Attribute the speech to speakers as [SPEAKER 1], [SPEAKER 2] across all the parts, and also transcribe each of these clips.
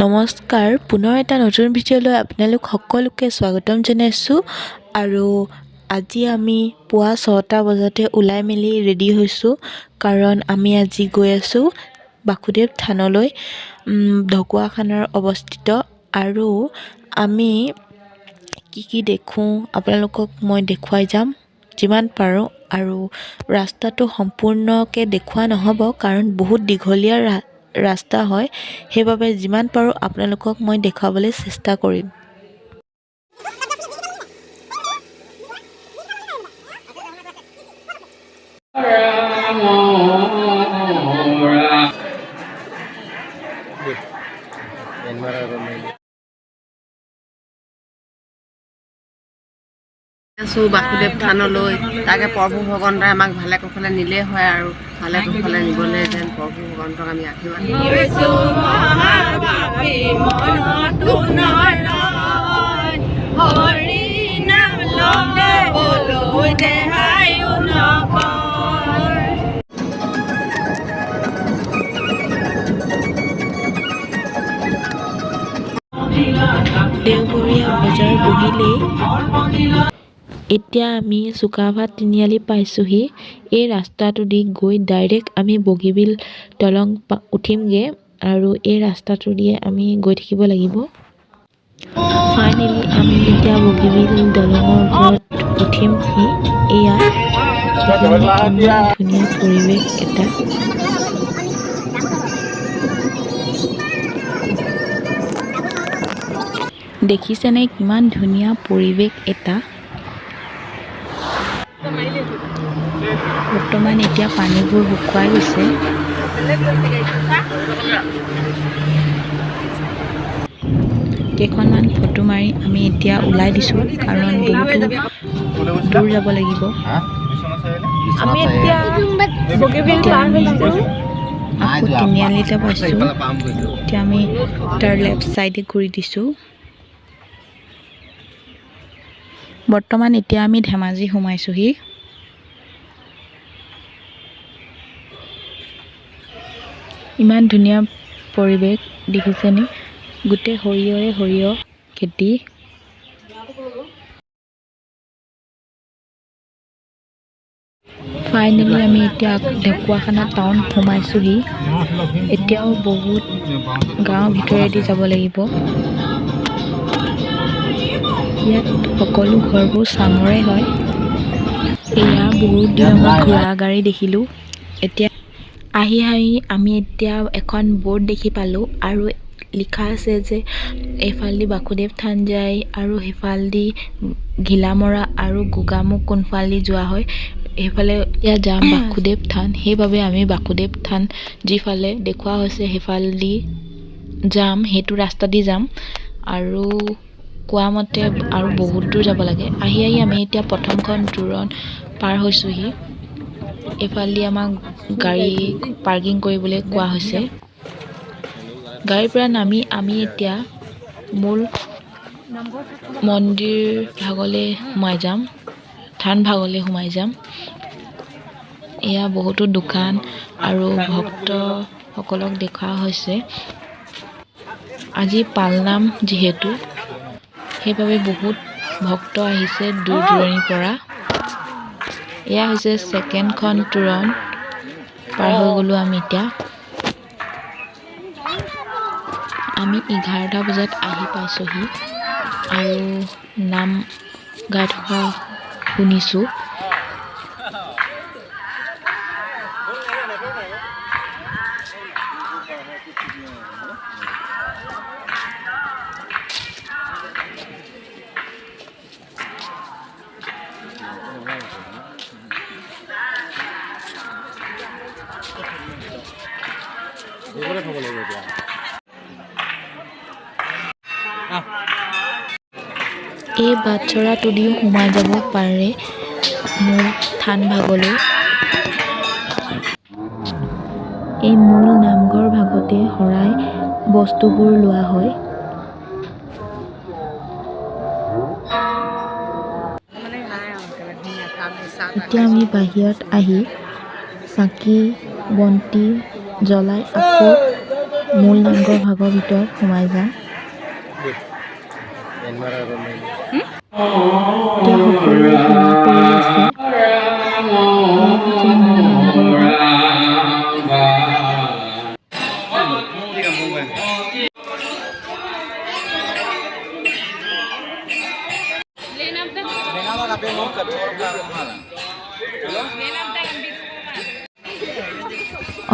[SPEAKER 1] নমস্কাৰ, পুনৰ এটা নতুন ভিডিঅ'লৈ আপোনালোক সকলোকে স্বাগতম জনাইছোঁ। আৰু আজি আমি পুৱা 6টা বজাতে ওলাই মেলি ৰেডি হৈছোঁ, কাৰণ আমি আজি গৈ আছোঁ বাসুদেৱ থানলৈ, ঢকুৱাখানাৰ অৱস্থিত। আৰু আমি কি কি দেখোঁ আপোনালোকক মই দেখুৱাই যাম যিমান পাৰোঁ। আৰু ৰাস্তাটো সম্পূৰ্ণকৈ দেখুওৱা নহ'ব, কাৰণ বহুত দীঘলীয়া ৰাস্তা হয়। সেইবাবে যিমান পাৰোঁ আপোনালোকক মই দেখুৱাবলৈ চেষ্টা কৰিম।
[SPEAKER 2] ৰাম ৰাম।
[SPEAKER 3] আছোঁ বাসুদেৱ থানলৈ। তাকে প্ৰভু ভগৱন্তই আমাক ভালে কুশলে নিলেই হয়, আৰু ভালে কুশলে নিবলৈ যেন প্ৰভু ভগৱন্তক আমি আশীৰ্বাদ।
[SPEAKER 4] হৰি নাম ল'বলৈ দেহায়ো নকয়।
[SPEAKER 1] দেওবৰীয়া বজাৰ বহিলেই। এতিয়া আমি চুকাফা তিনিআলি পাইছোঁহি। এই ৰাস্তাটোদি গৈ ডাইৰেক্ট আমি বগীবিল দলং উঠিমগৈ আৰু এই ৰাস্তাটো দিয়ে আমি গৈ থাকিব লাগিব। ফাইনেলি আমি এতিয়া বগীবিল দলঙৰ ওপৰত উঠিমহি। এয়া দেখিছেনে, কিমান ধুনীয়া পৰিৱেশ এটা! দেখিছেনে, কিমান ধুনীয়া পৰিৱেশ এটা! বৰ্তমান এতিয়া পানীবোৰ শুকুৱাই গৈছে। কেইখনমান ফটো মাৰি আমি এতিয়া ওলাই দিছোঁ, কাৰণ বহুতো দূৰ যাব লাগিব।
[SPEAKER 4] আমি এতিয়া বগীবিল
[SPEAKER 1] এতিয়া
[SPEAKER 4] পাৰ
[SPEAKER 1] আমি
[SPEAKER 4] হৈছোঁ।
[SPEAKER 1] আকৌ তিনিআলিতে পাইছোঁ। এতিয়া আমি তাৰ লেফ্ট ছাইডে ঘূৰি দিছোঁ। বৰ্তমান এতিয়া আমি ধেমাজি সোমাইছোঁহি। ইমান ধুনীয়া পৰিৱেশ দেখিছেনে? গোটেই সৰিয়হে সৰিয়হ খেতি। ফাইনেলি আমি এতিয়া ঢকুৱাখানা টাউন সোমাইছোঁহি। এতিয়াও বহুত গাঁৱৰ ভিতৰেদি যাব লাগিব। ইয়াত সকলো ঘৰবোৰ চাঙৰে হয়। এয়া বহুত দিনৰ মূৰত ঘোঁৰা গাড়ী দেখিলোঁ। এতিয়া আহি আহি আমি এতিয়া এখন ব'ৰ্ড দেখি পালোঁ আৰু লিখা আছে যে এইফালেদি বাসুদেৱ থান যায় আৰু সেইফালেদি ঘিলামৰা আৰু গোগামুখ কোনফালেদি যোৱা হয়। সেইফালে এতিয়া যাম বাসুদেৱ থান। সেইবাবে আমি বাসুদেৱ থান যিফালে দেখুওৱা হৈছে সেইফালেদি যাম, সেইটো ৰাস্তা দি যাম। আৰু কোৱা মতে আৰু বহুত দূৰ যাব লাগে। আহি আহি আমি এতিয়া প্ৰথমখন তোৰণ পাৰ হৈছোঁহি। এইফালেদি আমাক গাড়ী পাৰ্কিং কৰিবলৈ কোৱা হৈছে। গাড়ীৰ পৰা নামি আমি এতিয়া মূল মন্দিৰ ভাগলৈ সোমাই যাম, থান ভাগলৈ সোমাই যাম। এয়া বহুতো দোকান আৰু ভক্তসকলক দেখুওৱা হৈছে। আজি পালনাম যিহেতু, সেইবাবে বহুত ভক্ত আহিছে দূৰ দূৰণিৰ পৰা। এয়া হৈছে ছেকেণ্ডখন তোৰণ পাৰ হৈ গ'লোঁ আমি। এতিয়া আমি 11টা বজাত আহি পাইছোঁহি আৰু নাম গাই থকা শুনিছোঁ।
[SPEAKER 2] থ'ব লাগিব এতিয়া।
[SPEAKER 1] এই বাটচৰাটোদিও সোমাই যাব পাৰে মূল থান ভাগলৈ। এই মূল নামঘৰ ভাগতে শৰাই বস্তুবোৰ লোৱা হয়। এতিয়া আমি বাহিৰত আহি চাকি বন্তি জ্বলাই আকৌ মূল নামঘৰ ভাগৰ ভিতৰত সোমাই যাম। এতিয়া সকলোৱে সেৱা কৰি আছে। এয়া হৈছে মূল নামঘৰ ভাগ।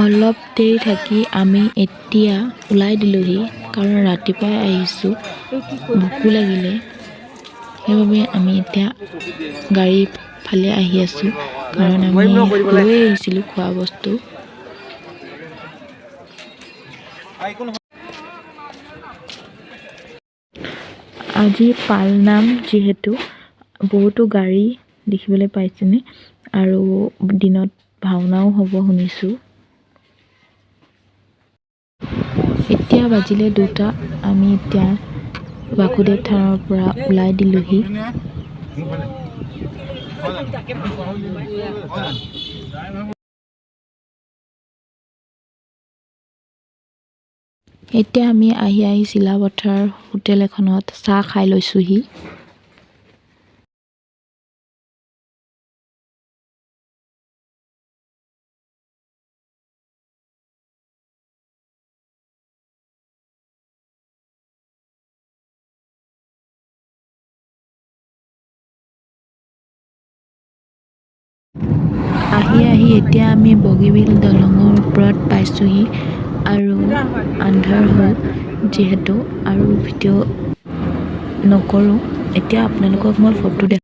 [SPEAKER 1] অলপ দেৰি থাকি আমি এতিয়া ওলাই দিলোঁহি, কাৰণ ৰাতিপুৱাই আহিছোঁ, ভোকো লাগিলে। সেইবাবে আমি এতিয়া গাড়ী ফালে আহি আছোঁ, কাৰণ আমি লৈ আহিছিলোঁ খোৱা বস্তু। আজি পালনাম যিহেতু বহুতো গাড়ী দেখিবলৈ পাইছেনে, আৰু দিনত ভাওনাও হ'ব শুনিছোঁ। এতিয়া বাজিলে 2টা। আমি এতিয়া বাসুদেৱ থানৰ পৰা ওলাই দিলোঁহি। এতিয়া আমি আহি আহি চিলাপথাৰ হোটেল এখনত চাহ খাই লৈছোঁহি। আহি আহি এতিয়া আমি বগীবিল দলঙৰ ওপৰত পাইছোঁহি আৰু আন্ধাৰ হ'ল যিহেতু আৰু ভিডিঅ' নকৰোঁ। এতিয়া আপোনালোকক মই ফটো দেখাম।